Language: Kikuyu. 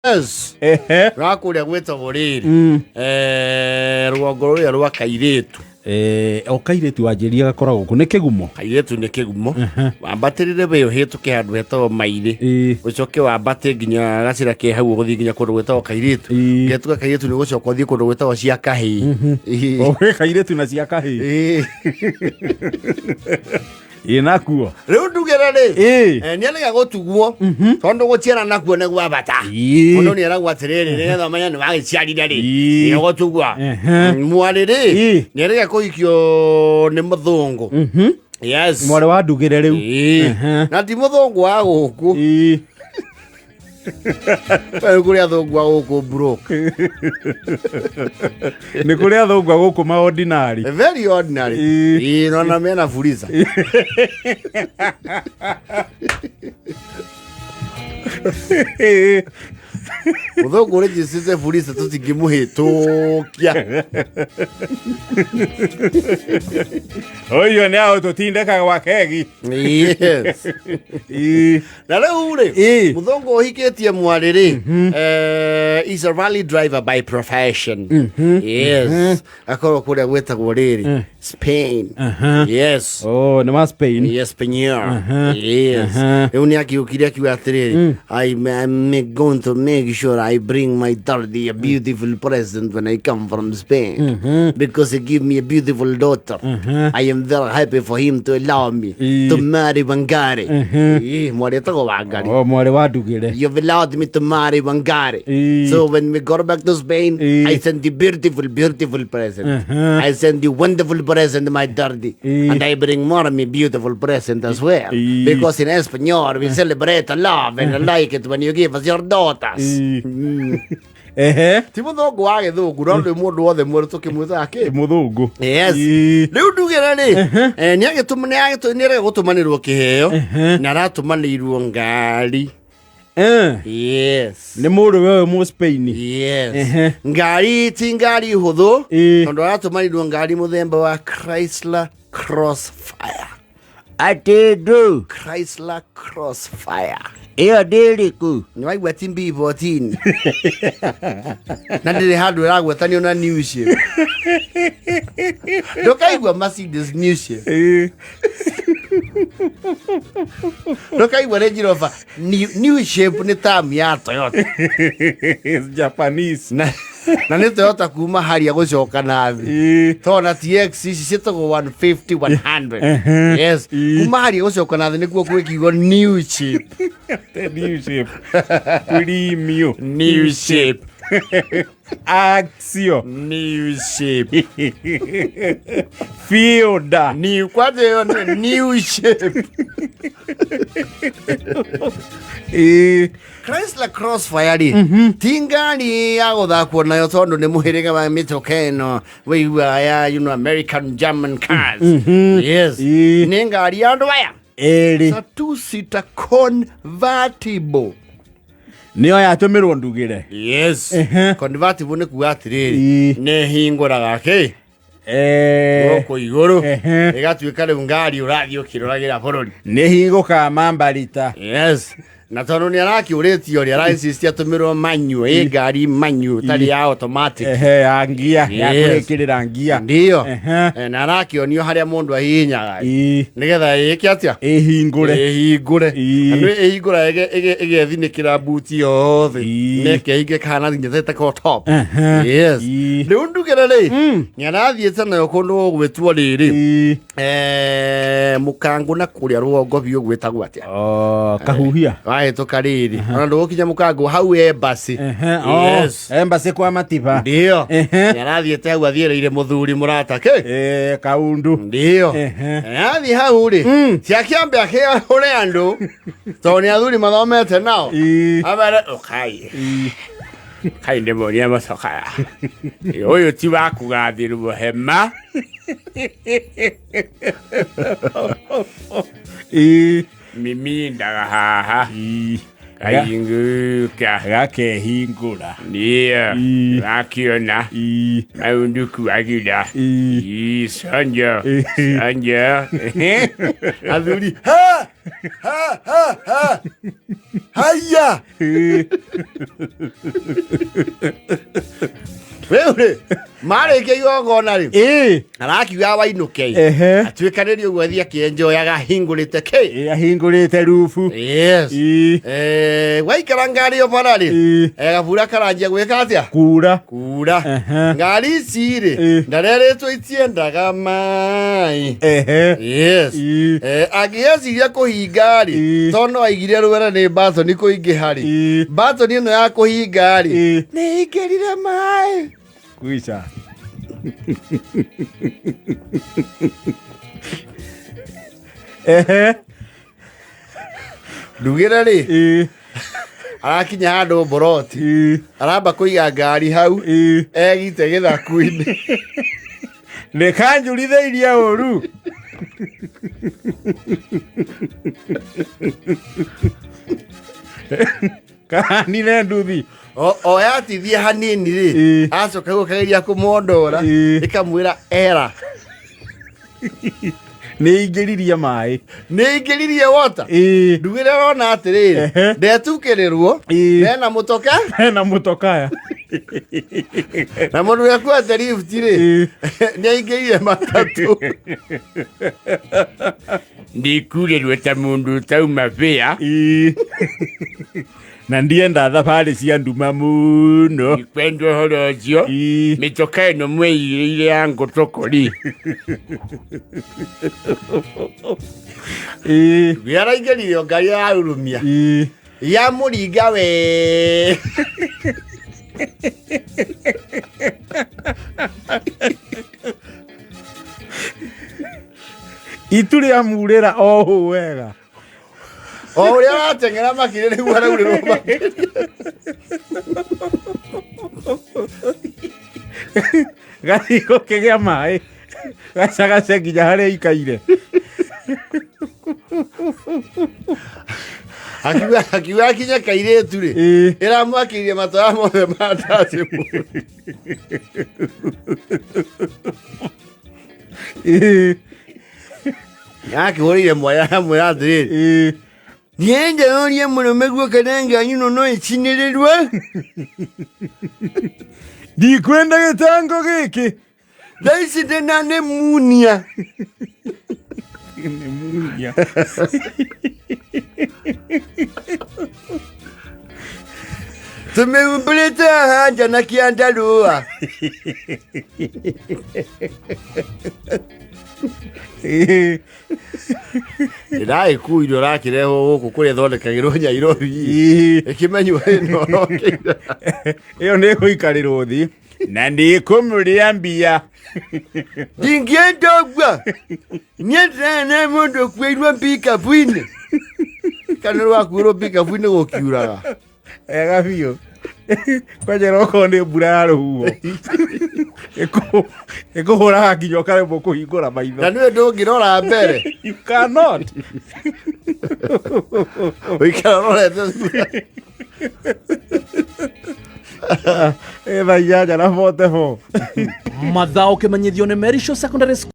Yes. Ehe. Rwa kũrĩa gwĩtagwo rĩrĩ rũgongo rũrĩa rwa kairĩtu. O kairĩtu wanjĩria gakoragwo kũ nĩ kĩgumo. Kairĩtu nĩ kĩgumo. Wambatĩrĩre we ũhĩtũke handũ hetagwo mairĩ, ũcoke wambate nginya gacĩra ke hau ũgũthiĩ nginya kũndũ gwĩtagwo kairĩtu. Ũkĩhĩtũka kairĩtu nĩ ũgũcoka ũthiĩ kũndũ gwĩtagwo cia kahĩĩ. O gwĩ kairĩtu na cia kahĩĩ. Ĩ nakuo. Rĩu ndugĩre rĩ, nĩ arega gũtugwo tondũ gũciara nakuo nĩ gwa bata. Mũndũ nĩ eragwo atĩrĩrĩ, nĩgetha ũmenye nĩ wagĩciarire rĩ, nĩ ũgũtugwa. Mwarĩ rĩ, nĩ arega kũhikio nĩ mũthũngũ. Yes. Mwarĩ wa ndugĩre rĩu. Na ti mũthũngũ wa gũkũ. Rĩu kũrĩ athũngũ a gũkũ broke. Nĩ kũrĩ athũngũ a gũkũ ma ordinary. Very ordinary. Ĩĩ, nona mena fuliza. Mũthũngũ ũrĩnjicĩte fuliza tũtingĩmũhĩtũkia. Ũyũ nĩ aũ tũtindĩkaga gwa kegi. Yes. Na rĩu rĩ, mũthũngũ ũhikĩtie mwarĩ rĩ, is a rally driver by profession. Yes, akorwo kũrĩa gwĩtagwo rĩrĩ Spain. Yes. Oh, nĩ wa Spain. Yes, Spain. Yes. Rĩu nĩ akiũkire akiuga atĩrĩrĩ, I'm going to make sure I bring my daughter a beautiful present when I come from Spain, because he give me a beautiful daughter. I am very happy for him to allow me to marry Wangari. Mwarĩ etagwo Wangari. Oh, mwarĩ wa ndugĩre. You've allowed me to marry Wangari. So when we go back to Spain, I send you beautiful, beautiful present. I send you wonderful present, my daddy. And I bring more of me beautiful present as well. Because in Espanol, we celebrate love and I like it when you give us your daughters. Ehe. Ti mũthũngũ wa gĩthũngũ, no ndĩ mũndũ wothe mwerũ tũkĩmwĩtaga kĩ? Mũthũngũ. Yes. Rĩu ndugĩre rĩ, nĩ arega gũtũmanĩrwo kĩheo na aratũmanĩirwo ngari. Yes. Nĩ mũrũ wewe mũ Spain. Yes. Ngari ti ngari hũthũ, tondũ aratũmanĩirwo ngari mũthemba wa Chrysler Crossfire. Atĩ ndũ. Chrysler Crossfire. Ĩyo ndĩrĩkũ? Nĩ waigua ti B14 na ndĩrĩ handũ ĩragwetanio na new shape. Ndũkaigua Mercedes new shape. Ndũkaigua Range Rover new shape, nĩ term ya Toyota. It's Japanese. Na nĩ Toyota kuma haria gũcoka na thĩ. Tondũ na TX ici ciĩtagwo 150 100. Yes. Kuma haria gũcoka na thĩ nĩkuo gwĩ kiugo new shape. The new shape. Premium. New shape. Axio. New shape. Fielder. New, kwanza hiyo ni new shape. Chrysler Crossfire rĩ, ti ngari ya gũthakwo nayo tondũ nĩ mũhĩrĩga wa mĩtoka ĩno wĩiguaga ya American German cars. Yes. Nĩ ngari ya andũ aya. Ĩrĩ. It's a two-seater convertible. Nĩyo yatũmĩrwo ndugĩre. Yes. Convertible nĩ kuga atĩrĩrĩ, nĩ hingũraga kĩ gũkũ igũrũ, ĩgatuĩka rĩu ngari ũrathiĩ ũkĩroragĩra bũrũri. Nĩ hingũkaga mambarita. Yes. Na tondũ nĩ arakĩũrĩtio rĩ, arainsist atũmĩrwo manual, ĩ ngari manual tarĩ ya automatic. Ehe, ya ngia ya kũrĩkĩrĩra ngia. Ndio. Na arakĩonio harĩa mũndũ ahihinyaga nĩgetha ĩke atĩa? Ĩhingũre. Ĩhingũre. Na nĩ ĩhingũra ĩgethinĩkĩra buti yothe na ĩkehinga kana nginya teteko top. Yes. Rĩu ndugĩre rĩ, nĩ arathiĩte nayo kũndũ gũgwĩtwo rĩrĩ, mũkangũ na kũrĩa rũgongo biũ gwĩtagwo atĩa? Oh, kahuhia. Wahĩtũka rĩrĩ, ona ndũgũkinya mũkangũ hau embassy. Oh, Yes. Embassy kwa Matiba. Ndio. Nĩ arathiĩte hau athiĩrĩire mũthuri mũrata kĩ? Kaundu. Ndio. Athiĩ hau rĩ, ciakĩambe akĩhũre andũ tondũ nĩ athuri mathomete nao. Amere ũkai. Kai ndĩ mũria mũcokaya. Ũyũ ti wa kũgathĩrwo hema. Mimindaga haha. Kahinguka. Gakehingũra. Ndio. Gakiona. Maundu kuagila. Sonjo. Sonjo. Athuri. Ha! Ha ha ha. Haya, rĩu rĩ marĩkia igongona rĩ, Ĩĩ. arakiuga wainũke, Ehe. atuĩkanĩrie ũguo athiĩ akĩenjoyaga ahingũrĩte kĩ? Ĩĩ, ahingũrĩte rubu. Yes. Ĩĩ. Waikara ngari ĩyo bara rĩ, Ĩĩ. Gabura karanjia gwĩka atĩa? Kura. Kura. Ehe. Ngari ici rĩ, Ĩĩ. ndarerĩtwo itiendaga maĩ. Ehe. Yes. Ĩĩ. Angĩgeciria kũhinga rĩ, Ĩĩ. tondũ no aigire rwere nĩ batoni kũingĩha rĩ, Ĩĩ. batoni ĩno ya kũhinga rĩ, Ĩĩ. nĩ ingĩrire maĩ. Kuica. Ehe. Ndugĩre rĩ, Ĩĩ. arakinya handũ mboroti, Ĩĩ. aramba kũiga ngari hau, Ĩĩ. egite gĩthaku-inĩ. Nĩ kanjurithĩirie ũru. Kahanire nduthi. O yatithia hanini rĩ, Ĩĩ. acoka gũkageria kũmondora, Ĩĩ. ĩkamwĩra era. Nĩ ingĩririe maĩ. Nĩ ingĩririe wota. Ĩĩ. Ndugĩre rona atĩrĩrĩ, Ehe. ndetukĩrĩrwo, Ĩĩ. hena mũtoka Hena mũtokaya. Na mũndũ ũrĩa kuete lift rĩ, Ĩĩ. nĩ aingĩrire matatũ. Ndikurĩrwo ta mũndũ ũtauma bĩa. Ĩĩ. Na ndienda thabarĩ cia nduma mũno. Ndikwenda ũhoro ũcio. Ĩĩ. Mĩtoka ĩno mwĩigĩrĩire ya ngũtũkũ rĩ, Ĩĩ. Ndugĩre araingĩrire o ngari yarurumia, Ĩĩ. ya mũringa we. Itu rĩamurĩra o ũũ wega. O ũrĩa arateng'era makĩria nĩguo araurĩrwo makĩria. Gathiĩ gũkĩgĩa maĩ gacagace nginya harĩa ikaire. Akiuga akinya kairĩtu rĩ, Ĩĩ. ĩramwakĩirie matara mothe ma dashboard. Ĩĩ. Yakĩhũrĩire mwarĩ aramwĩra atĩrĩrĩ, Ĩĩ. niĩ ndorie mũrũme guo kana ngari ĩno no ĩcinĩrĩrwe. Ndikwenda gĩtango gĩkĩ. Thaa ici ndĩna nĩ munia. Nĩ munia. Tũmĩhumbĩrĩte haha nja na kĩandarũa. Ĩĩ. Ĩragĩkuirwo ĩrakĩrehwo gũkũ kũrĩa ĩthondekagĩrwo Nyairobi. Ĩĩ. Ĩkĩmenywo ĩno ĩrokĩire. Ĩyo nĩ ĩgũikarĩrwo thĩ na nĩ ĩkũmũrĩa mbia. Ndingĩenda ũguo, niĩ ndĩrona mũndũ ũkuĩirwo mbikabu-inĩ, kana rwakuĩrwo mbikabu-inĩ gũkiuraga. Wega biũ. Kwanjĩra okorwo nĩ mbura ya rũhuho ĩkũhũraga nginya ũkaremwo kũhingũra maitho. Na nĩwe ndũngĩrora mbere. You cannot. Ũikara ũrorete thutha. Ĩ thaa 8:44. Mathao kĩmenyithio nĩ Merisho Secondary School.